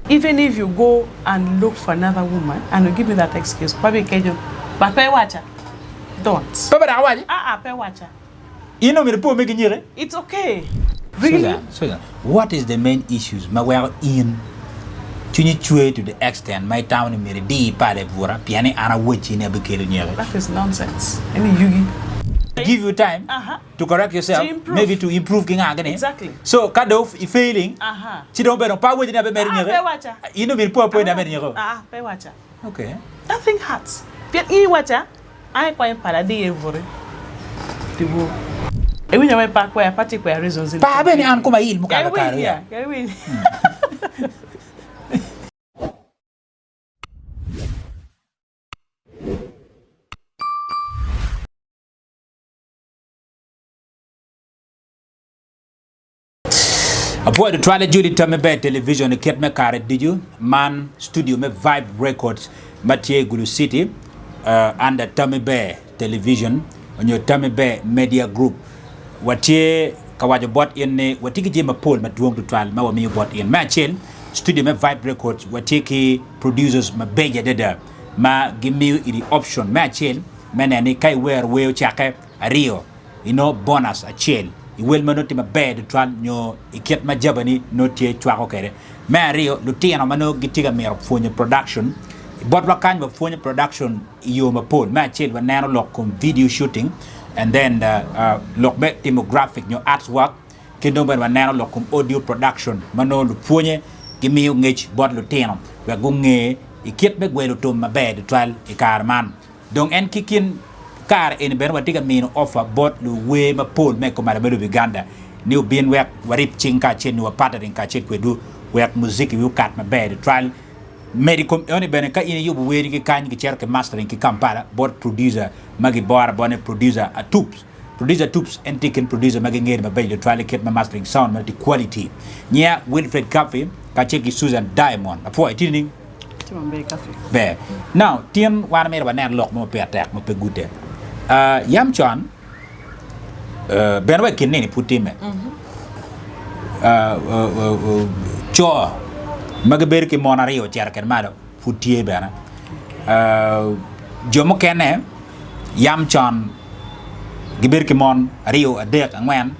Even if you go and look for another woman and you give me that excuse, pe abikeco but pe iwaca. Don't. Pe ba dok awaci? Aa, pe iwaca. In omyero ipo megi nyiki? It's okay. Really? Susan, Susan, what is the main issues ma weko in cwinyi cwer to the extent ma itamo ni myero idi pala i buta pien ni an awacci ni abikelo nyiki? That is nonsense. Eni yugi. Give you time Aha. to correct yourself, To improve. maybe to improve ki nga gini. Exactly. So ka dong i failing, Aha. ci dong bene pe awacci ni abimedo Ah, nyiki. pe iwaca. In omyero ipo apoya ni amedo nyiki. Ah, pe iwaca. Okay. That thing hurts. Pien in iwaca, An ikwanyo pala adiye i buti dyewor. Iwinyo ma ipa kwer, pe atye kwero reasons in. Par bene ni an koma il mukato kare ya. Kewiny. Apwoyo tutwale Judy Tammy Ber Television i kit me kare ducu. Man studio me Vibe Records ma tye i Gulu City uh, under Tammy Ber Television onyo Tammy Ber Media Group. Watye ka waco bot in ni watye ki jami mapol madwong tutwal ma wamiyo bot in. Me acel, studio me Vibe Records watye ki producers mabeco adada ma gimiyo iri option me acel me neno ni ka iwero wer ocakke aryo inongo bonus acel i wel ma nongo tye maber tutwal nyo i kit ma jabani nongo tye cwako kwede. Me aryo, lutino ma nongo gitye ka mito pwonyo production, botwa kany wapwonyo production i yo mapol. Me acel waneno lok kom video shooting and then lok me timo graphic nyo art work ki dong bene waneno lok kom audio production ma nongo lupwonye gimiyo ngec bot lutino wek gunge i kit me gwelo tum maber tutwal i kare man. Dong en ki kin kare eni bene watye ka mino offer bot luwer mapol me kumalo me lobo Uganda ni obin wek warib cing kacel nyo wa partnering kacel kwedwu wek muziki wi okat maber tutwal. Medo i kom enoni bene ka in iyubo werni ki kany kicito ki mastering ki Kampala bot producer ma giboro abora ni producer Atubs. Producer Atubs en tye i kin producer ma gingene mabeco tutwal i kit me mastering sound ma tye quality. Nyinga Wilfred Kaffi kacel ki Susan Diamond. Apwoyo, itye nining? Tye maber Kaffi. Ber. Now, tin wan myero wanen lok mo ma pire tek ma pe gudde. Uh, yam con, uh, bene wa i kin nini pud timme. Uh, uh, uh, uh, co ma gibedo ki mon aryo cito kwede malo pud tye bene. Uh, jo mukene yam con gibedo ki mon aryo, adek, angwen,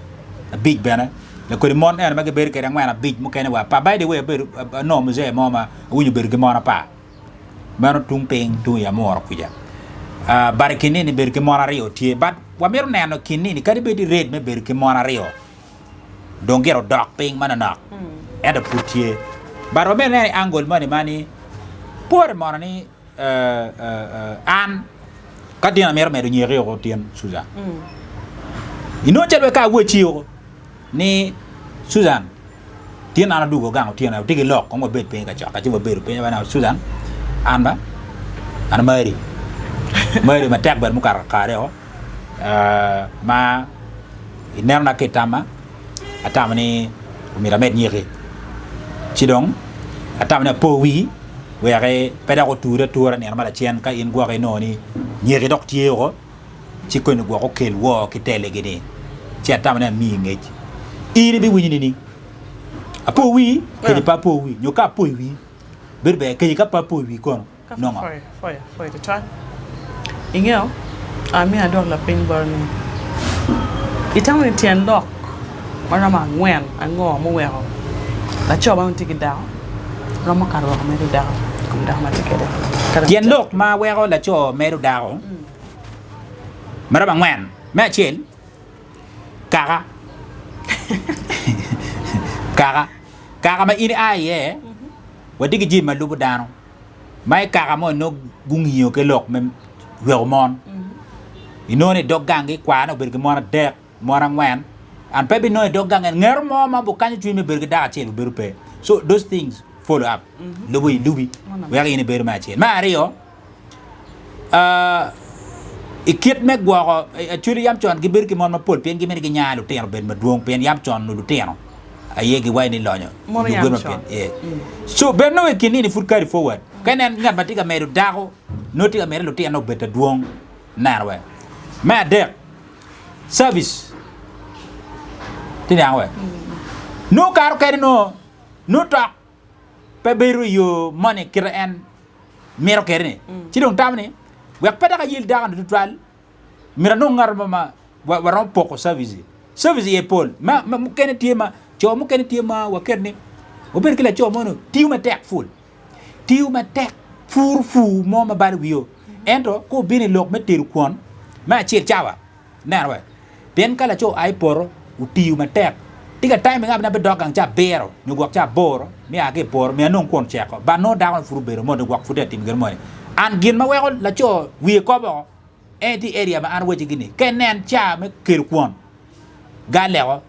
abic bene. Lakodi mon eno ma gibedo kwede angwen, abic, mukene wa apar. By the way, abedo, anongo muzee mo ma awinyo obedo ki mon apar. Meno tung piny, tung i Amuro kuca. Uh, but i kin nini bedo ki mon aryo tye. But wamito neno i kin nini kadi bed ni rate me bedo ki mon aryo dong gire odok piny manonok, ento pud tye. But wamito neno i angle moni ma ni pore mono ni An ka tin amito medo nyeki oko tin Susan. Inongo calo ka awacci oko ni Susan tin an adugo gang otyeno watye ki lok kong wabed piny kacokke ci wabedo piny awaco ni Susan an ba an amari amari matek bene mukato kakare o ma inenona ki itamma atamo ni omyero amed nyeki ci dong atamo ni apo wii wek pe dok oture atura nino ma lacen ka in gwok inongo ni nyeki dok tye woko ci koni gwok okel woo ki telegi ni ci atamo ni amiyi ngec in ibiwinyo nining? Apo wii kadi pe apo wii nyo ka apo i wii bedo ber kadi ka pe apo i wii kono nongo. Pwoyo, pwoyo, pwoyo tutwal. Ingeyo, amiyo adwok lapeny boti ni, itamo ni tyen lok ma romo angwen ango muweko laco ma nongo tye ki dako romo kato woko medo dako i kom dako ma tye kwede? Tyen lok ma weko laco medo dako ma romo angwen, me acel, kaka. Kaka. Kaka ma in ia iye, watye ki jami ma lubo dano. Ma i kaka mo nongo gungiyo ki lok me yweko mon. Inongo ni i dog ganggi kwarne obedo ki mon adek, mon angwen. And pe binongo i dog gange ngeto mo ma obukanyo cwiny me bedo ki dako acel obedo pe. So those things follow up. Lubo i lubi weko in ibedo me acel. Me aryo, i kit me gwoko actually yam con gibedo ki mon mapol pien gimito ginya lutino obed madwong pien yam con onongo lutino aye giwaco ni lonyo Mono nyo yam gwen ma con. pien yeah. So bed nongo i kin nini pud carry forward ka inen ngat ma tye ka medo dako nongo tye ka medo lutino obed adwong neno we. Me adek service tye niang we nongo kato kene nongo nongo tok. pe bedo i yo moni kite en mito kwede-ni, ci dong tamo ni, 'Wek pe dok ayel dako-ni tutwal, myero anong ngat mo ma waromo poko cavici. Cavici iye pol. Ma mukene tye ma, co mukene tye ma waket ni wabedo ki laco mo ni tiyo matek pul, tiyo matek, puro pur mo ma balo wiyo. Ento ka obino i lok me tedo kwon me acel cawa, Ineno we? Pien ka laco oa i poto, otiyo matek, tye ka timing up ni abidok gang ca abiro nyo gwok ca aboro me a ki i poto myero anong kwon oceko. But nongo dako-ni pud obedo mot nyo gwok pud tye ka timo gin moni. And gin ma weko laco wiye kobo oko, en tye i area ma an awacci gini, ka inen ca me kelo kwon, galeko,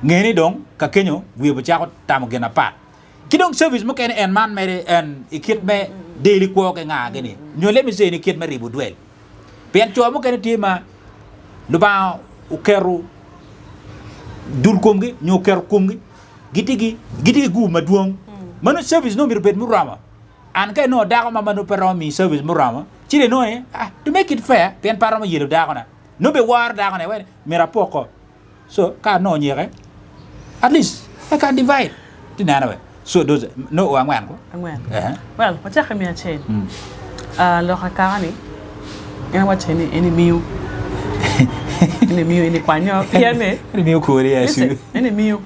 nge ni dong ka kenyo wiye obicako tamo gin mapat. Ki dong service mukene en man mere en i kit me daily kwo ki nga gini, nyo let me say ni kit me ribo dwel. Pien co mukene tye ma Lubanga oketo dul komgi nyo oketo komgi gitye ki gitye ki gubu madwong ma nongo service nongo myero obed muromo. And ka inongo dako ma nongo pe romo miyi service muromo ci dong inongo ni ah to make it fair pien pe aromo yelo dakona nongo bene woro dakone wek myero apoko. So ka anongo nyike at least I can divide ti neno we so those no o angwen ko Angwen. eh Well, wacako i me acel. Ah, lok akaka ni, en wacce ni en imiyo. En imiyo, en ikwanyo pien ni, en imiyo kori ya listen, en imiyo.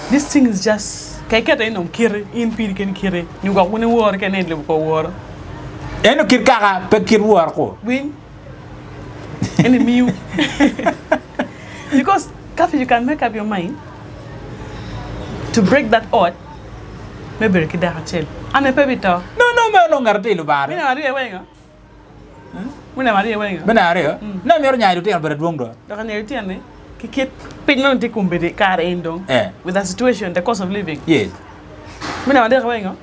This thing is just, ka iketo en dong kiti, in piri keni kiti, nyo gwok wun iworo kene en lubo kor woro. En kit kaka pe kit woro ko. Winy. Eni miyo. Because Kathy, you can make up your mind to break that oath me bedo ki dako acel. Ane pe bito. No, no, me onongo ngat atir Lubanga. Me neno aryo weng o. Me neno aryo weng o. Me neno aryo? Ne mito nyayo lutino bedo adwong do. Dok anyayo lutino ni ki kit piny ma dong tye kombeddi kare eni dong. Eh. With the situation, the cost of living. Yes. Me neno adek weng o.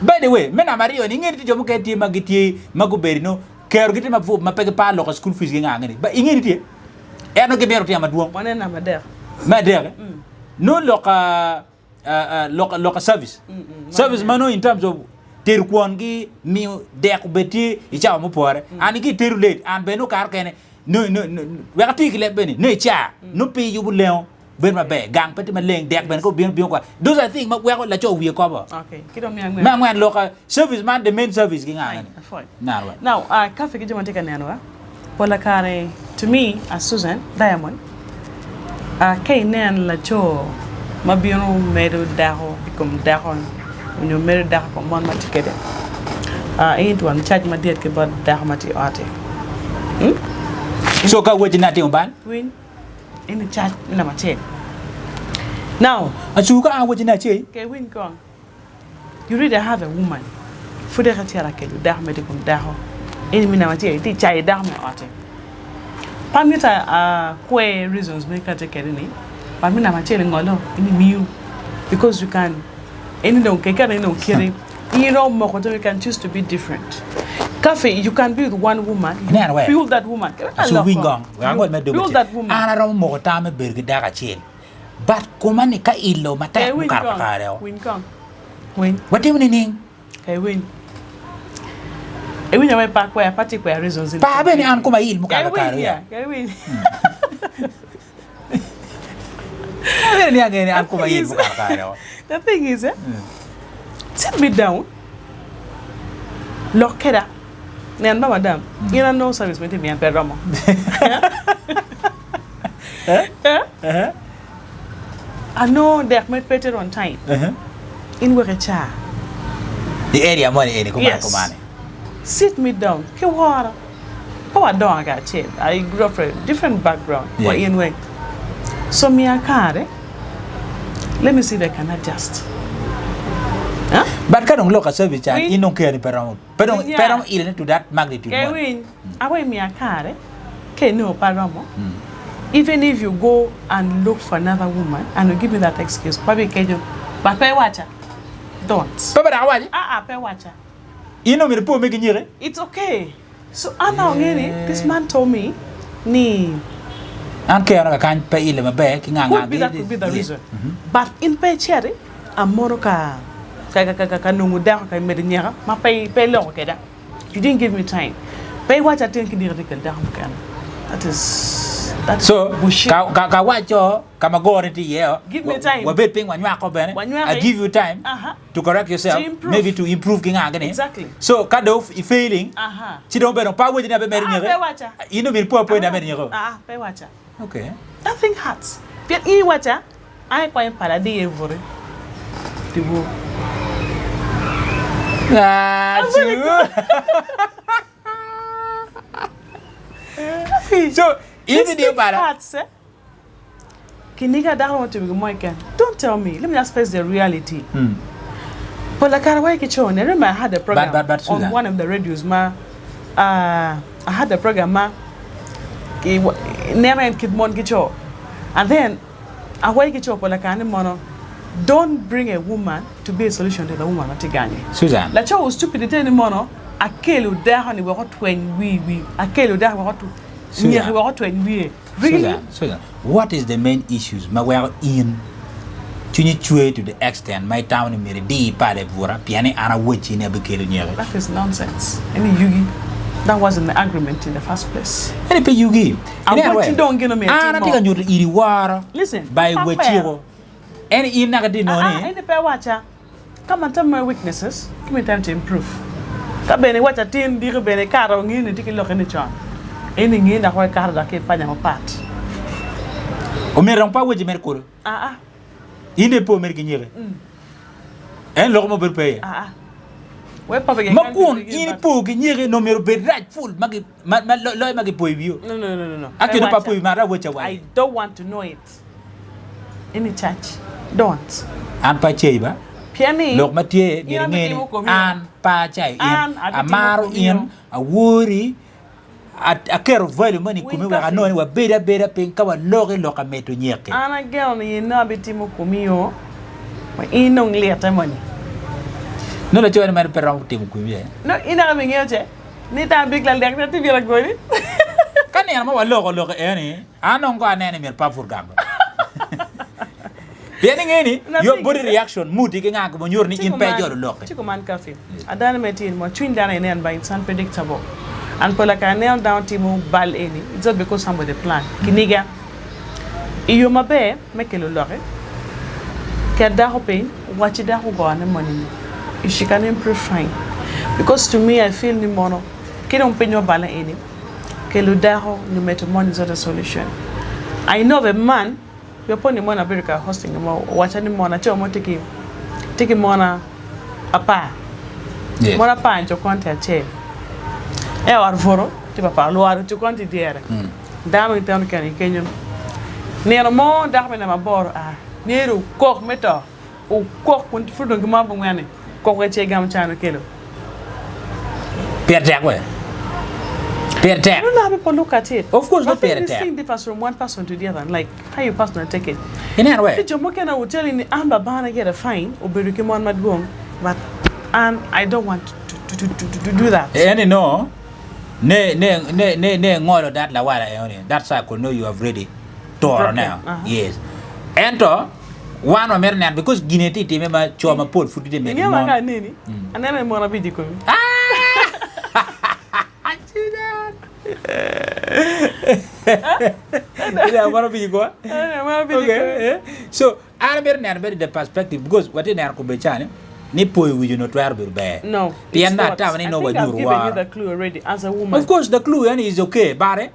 By the way, me namba aryo ni inge ni tye jo mukene tye ma gitye ma gubedo no Kerogi tye mabup ma pe giparo lok i school fees gi nga ngeni. Ba inge ni tye. En nongo gimito lutino madwong. Wane namba adek. Me adek, nongo lok lok lok service. Service ma nongo in terms of tedo kwon gi miyo dek obed tye i cawa mupore. An ki itedo late an bene nongo kare okene wek ati ki leb bene nongo ica nongo pe iyubo lengo. Bedo maber, gang pe tye maleng, dek bene ka obino bino kwa. Those are things ma weko laco wiye kobo. Okay, ki dong me angwen. Me angwen lok service man the main service ki nga Fine, ni. apwoyo. Naro wa. Now, uh, Kathy ki jo ma tye ka nenowa, pola kare to me as Susan Diamond, uh, ka inen laco ma bino medo dako i kom dako onyo medo dako i kom mon ma tye kwede, uh, in twon cac madit ki bot dako ma tye i ot-ti. Hmm? So ka wacci ni atimo bal? Winy. Eni cac me namba acel. Now. Acu ka an awacci ni acel. Okay, winy kong. You really have a woman. Pud eka cito akelo dako medo i kom dako. Eni me namba acel, itye cayo dako me otti. Pe amito akwer reasons me kati kwede ni, but me namba acel ingolo, eni miyo. Because you can, eni dong keken eni dong kiti. In iromo moko tam you can choose to be different. Kafe you can be with one woman, you Ineno we? build that woman. Acu winy kong, wek angol me Build dog that woman. An aromo moko tam me bedo ki dako acel, but koma ni ka ilo matek Kay winy mukato kong, kakare o. winy kong, winy. Watimo nining? Kay winy. Iwinyo wai pa kwer, pa tye kwer reasons. Pa bene an koma il Kay mukato winy kakare ya, ya. kay winy. Abene ni ange ni an koma il mukato kare o. The thing is, eh, sit me down, lok keda, nen ba madam, in anongo service ma itye miya pe romo. Eh? Anongo dek med pe tye on time. In wek ica. I area moni eni kuman Yes. kumani. Sit me down ki woro. Pe wadongo kacel. I grew up from a different background wa Yes. in weng. So miya kare, let me see if I can adjust. Huh? But ka dong lok ka service can Winy. in dong keroni pe romo pe dong Winya. pe romo ile to that magnitude Ke moni. winy, awe miya kare, ka inongo pe aromo, even if you go and look for another woman and you give me that excuse, pe abikeco, but pe iwaca. Don't. Pe dok awaci? Aa, pe iwaca. In dong myero ipo me ki nyiki. It's okay. So an ange ni this man told me ni. An kerona kakany pe ile maber ki nga nga Could be that could be the reason. But in pe iciti amono ka ka nongo dako ka imedo nyeka ma pe pe iloko keda. You didn't give me time. Pe iwaca atin ki diki kel dako mukene. That is. That is So, bullshit. ka, ka, ka waco ka ma gorone tye iye o, Give me wa- time. wabed piny wanywako bene. Wanywaki. I give you time Aha. to correct yourself, To improve. maybe to improve ki nga gini. Exactly. So, ka dong i failing, Aha. ci dong bene pa weche ni abe medo Ah, nyeke. pe waca. In dong myero ipo apoya ni amedo nyeko. Ah, pe waca. Okay. That thing hurts. Pien in iwaca, an ikwanyo pala adiye i buti. Dyewor. Ah, So, in ibidiyo pala. Hurts, eh? Kiniga dako mo timo gin mo keken. Don't tell me. Let me just face the reality. Pola kare wa ki co ni, I remember I had a program But, but, but on Susan. one of the radios ma uh, I had a program ma ki neno en kit mon ki co. And then awaco ki co pola kare ni mono don't bring a woman to be a solution to the woman ma tye gangi. Susan. Laco stupid te ni mono akelo dako ni wek otweny wi wi akelo dako wek otweny Susan. nyeki wek otweny wiye. Really? Susan, Susan, what is the main issues ma weko in cwinyi cwer to the extent ma itamo ni myero idi pala i buta pien ni an awacci ni abikelo nyeki? That is nonsense. Eni yugi. That wasn't the agreement in the first place. Eni pe yugi. Ineno Awacci we? dong gin omyero An itim atye ka mo. nyuto iri woro Listen, by pe weciko. akwero. Eni in naka itye Ah, nongo ah, ni eni pe awaca. Come and tell me my weaknesses, give me time to improve. Ka bene iwaco atir diki bene ikato ngi ni tye ki loki ni con. Eni ngi dok wa ikato dok ki ipanya mapat. Omyero dong pe awaci mere kulu. Ah ah. In dong ipo mere ki nyiki. En loko mo bedo pe iye. Ah ah. Wek pape Ma kun in ipo ki nyiki nongo myero obed rac full ma ki ma ma loyo ma kipo i wiyo. No no no no no. Actually dong pe apo i wi man awaci awaca. I don't want to know it. Any church don't. An pe acayi ba. Pien ni Lok ma tye in myero inge ni abitimo komi an pe acayo in. An abitimo Amaro komi in, o. awori, a- aketo value moni i Winy komi wek kafi. anongo ni wabed abeda piny ka waloko i lok ka medo nyeki. An ageno ni in nongo abitimo komi o ma in nong lite moni. Nongo laco ni mere pe romo timo komi eh. No in dok ibingeyo ce ni ta abik lalek ni atye bino goli. Ka nino mo waloko lok eni, An dong ko aneno ni myero pe aput gang. Pien inge ni your body reaction muti ki nga ma nyuto ni in pe ijolo lokki. Ci kuman Kathy, ada ni me tye mo cwiny dano inen ba it's unpredictable and pola kare aneno dano timo bal eni it's not because somebody plan kiniga i yo maber me kelo loki ket dako piny wacci dako ogone moni ni if she can improve fine because to me I feel ni mono ki dong piny ma bale eni Kelo dako nyo meto mon is not a solution. I know of a man, wiya po ni mon abedo ka hosting mo, owaca ni mon aco mo tye ki tye ki mon apar. Yes. Mon apar ni cokon tye acel. E ot buto tye papat, luot cokon tye dyere. Dano giteno kene kenyo. Nino mo dako me namba aboro oa, myero okok me to. Okok kun pud dong gimoro bongwen-ni, kok wek ce gamo can okelo. Pire tek we. Pire I tek. don't know how people look at it. Of course But no pire this tek. thing differs from one person to the other, like how you personally take it. Ineno we. Tye jo mukene will tell you ni an babana gire fine obedo ki mon madwong but an I don't want to, to, to, to, to do that. Eni no ne ne ne ne ne ngolo that lawala eno ni that cycle no you have ready toro ne yes ento wan wamito neno because gine tye time ma co mapol pud gitye medo Ingeyo ma mon ka aneni, aneno ni mon abic i komi. Ineno mon abic i koma? Aneno mon abic i Okay, komi. eh. So an amito neno bedo the perspective because watye neno kobedi cani ni poyo wic onongo twero bedo ber. No, it's Pien not. atamo ni I nongo think I've wanyuto given you woro. the clue already as a woman. Of course the clue yani is okay but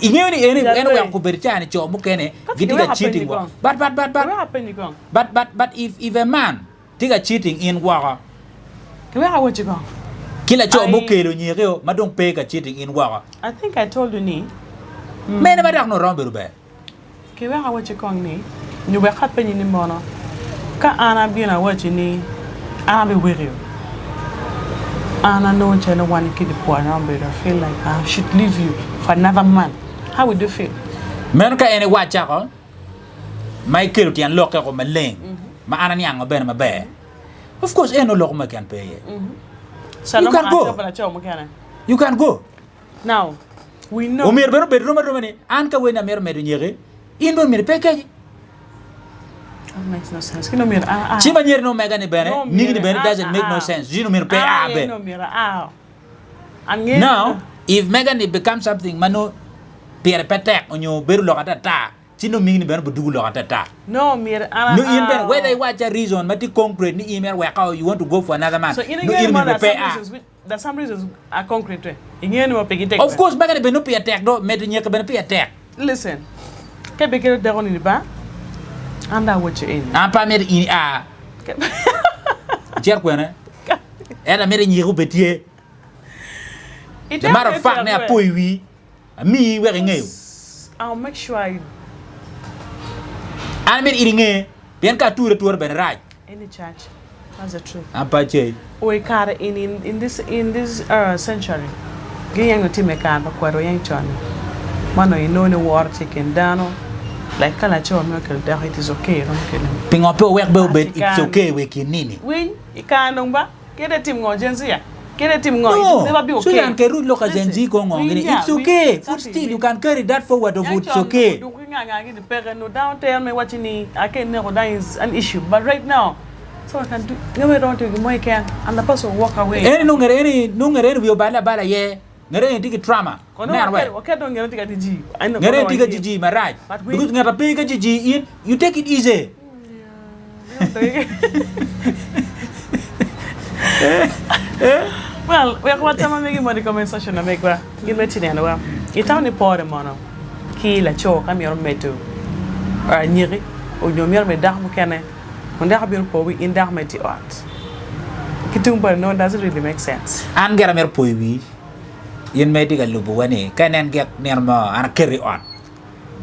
Ingeyo ni en en oweko kobedo caa ni co mukene gitye ka cheating woko. But but but but but but but if if a man tye ka cheating in woko ki laco mukelo nyikio ma dong pe ka cheating in woko. Mene ma dok nongo romo bedo ber. Kiweko awacci kong ni, nyo wek apenyi ni mono, ka an abino awacci ni an abiwekio, an anongo calo wan ki lipwony romo bedo, I feel like I should leave you for another man, how would you feel? Meno ka en iwacca ko ma ikelo tyen lokke ko maleng ma an aniango bene maber, of course en oloko ma keken pe iye. You can go. You can go. Now, we know. Omyero bene obed rom aroma ni an ka weni amito medo nyeki, in bene myero ipe keci. That makes no sense. Kino myero a a. Ci ma nyeri ni omega ni bene, No, nigi ni myero bene a doesn't make no a. sense. Ci myero pe A a aye bene. no myero a. Angeyo. Now, if mega ni become something ma no. pire pe tek onyo bedo lok atata ci nongo migi ni bene obidwogo lok atata. Nongo myero an Nongo in bene aa. whether iwacca reason ma tye concrete ni in myero weka you want to go for another man So in nongo ingeyo in ni myero there pe are some a. reasons which there are some reasons are concrete we ingeyo ni wa pigi tek Of be. course mega ni bene nongo pire tek do medo nyeke bene pire tek. Listen, ka ibiketo dako nini ba an dong awaco eni. An pe amito in ia icit kwene ento amito nyiki obed tye. The matter of fact ni apo i wii amiyi wek ingeyo. I'll make sure I An amito in inge pien ka ature atura bene rac. Any church. That's the truth. An pe acei. O i kare in in in this in this uh century gin yeny otime i kare pa kwariwa yeny con-ni ma onongo inongo ni woro tye i kin dano like ka laco mito kelo dako it is okay romo kelo Pingo pe owek be obed Ati it's kan okay wa i kin nini? Winy i kare dong ba Kede tim ngo Gen Z ya? Kede tim ngo? It will never No, be okay. Susan ke ruc lok ka Gen Listen, Z ko ngo gini. winja, It's winy, okay. Pud Safi, still you winy. can carry that forward of Yang it's con okay. oduk ki nga nga gini peke no dano tero me waci ni ake neko dano is an issue but right now someone can do nge romo timo gin mo keken and the person will walk away. Eni nongo ngere eni nongo ngere eni wiye obale abala aye. Ngere eni tye ki trauma. Kono Neno waket we. waket dong ngere tye ka jiji. I know Ngere kono eni tye ka wangin. jiji marac. But winy. Because ngat a pe ka jiji in you take it easy. Well, wek watam ma megi mono i comment section ma megwa gin me tinenowa. Itamo ni pore mono ki laco ka myero omedo anyiki onyo myero omed dako mukene kun dako bino po wi in dako ma itye i ot? Ki tung boti nongo does it really make sense? An gira amito poyo wii in ma itye ka lubo wa ni ka inen gik nino mo an aketo i ot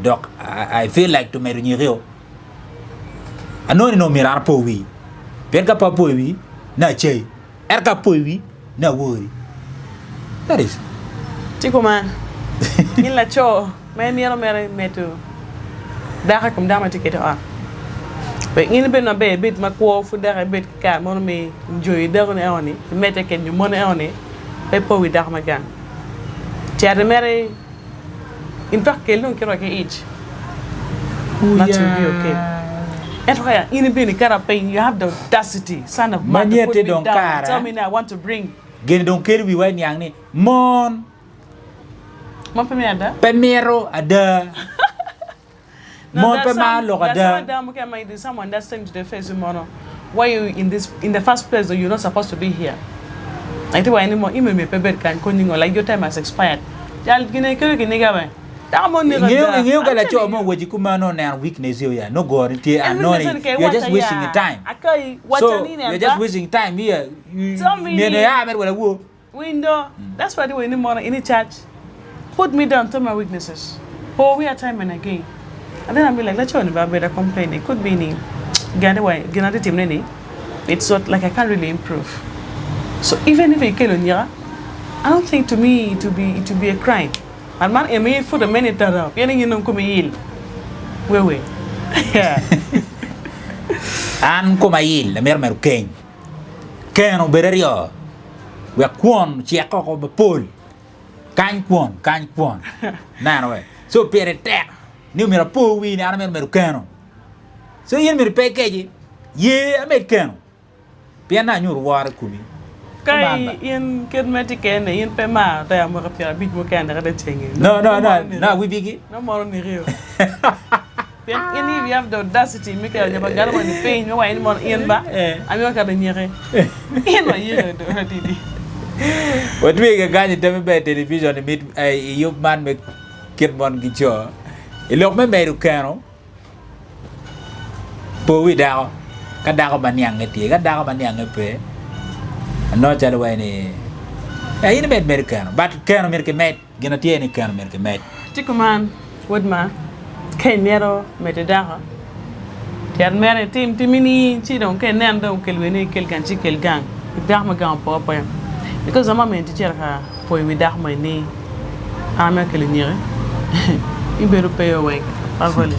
dok I feel like to medo nyiki-o. Anongo ni nongo myero an apo wii, pien ka pe apo i wii, nongo acai, ento ka apo i wii, nongo awori. That is. Ci kuman, in laco ma imito mere medo dako i kom dako ma tye kwede i ot, wek in ibed maber, ibed makwo pud dok ibed ki kare mono me enjoy dakoni enoni, imedde kwede nyo moni enoni, pe ipo wi dako ma gang. Cet mere. In fact kel dong kit wa ki ic not to be okay. Ento ka in ibino iketo piny you have the audacity son of man to put Manyette me dong down and tell kara me ni I want to bring gin dong kelo wiwa i niang ni mon Mon pe mito ada? pe mito ada. No, Mon there pe are maro some lok there are some ada. ada mukene ma it is someone that saying to their face ni mono why you in this in the first place though you're not supposed to be here. Like tye wa ni mo in myero pe ibed kany kony ningo like your time has expired. Jal gine kelo kiniga bene. Dako mo neko Ingeyo ada. ingeyo ka I'm laco telling mo you. owaci kumeno oneno weakness yo ya nongo goro ni tye En anoni weakness eni kay you are just waca wasting ya. your time. Akai waca So ni you are nen just ba. wasting time here. You Tell me myero ni ia mere wek awor. Winjo, that's why weny ni mono in i church put me down tell my weaknesses for we are time and again and then I'll be like laco ni bene abedo complain it could be ni gin atye timone ni it's not like I can't really improve so even if ikelo nyika I don't think to me it will be it will be a crime but man eni ma ipwodo meno itara pien in dong komi il wewe yeah. An koma il amito medo keny. Keno obedo aryo wek kwon ocek oko mapol kany kwon kany kwon ineno we so pire tek ni myero apo wii ni an amito medo keno so in myero ipe keci ye amed keno pien nongo anyuto woro i komi Ka in kit ma itye kene ni in pe imaro tero mwaka pyerabic mukene kadi cengi no no no no awibigi nongo moro oneki o. Pien in if you have the audacity me kelo nyo pa galo moni piny me waco ni mono in ba amito keto nyiki in wa yeke do atidi. Watye ka kany i teme ber television i mit i yub man me kit mon ki co i lok me medo keno po wi dako ka dako ma niange tye ka dako ma niange pe anongo calo wai ni in imed medo keno but keno myero kimed. Gin atye ni keno myero kimed. Tye kuman, wod ma, ka imito medo dako, tyet mere itim timmi-ni ci dong ka inen dong okel wer ni ikel gang ci ikel gang wek dako ma gang opo apoya because the moment icito ka poyo wi dako moni ni an amito kelo nyiki ibedo pe weng. Opwoyo.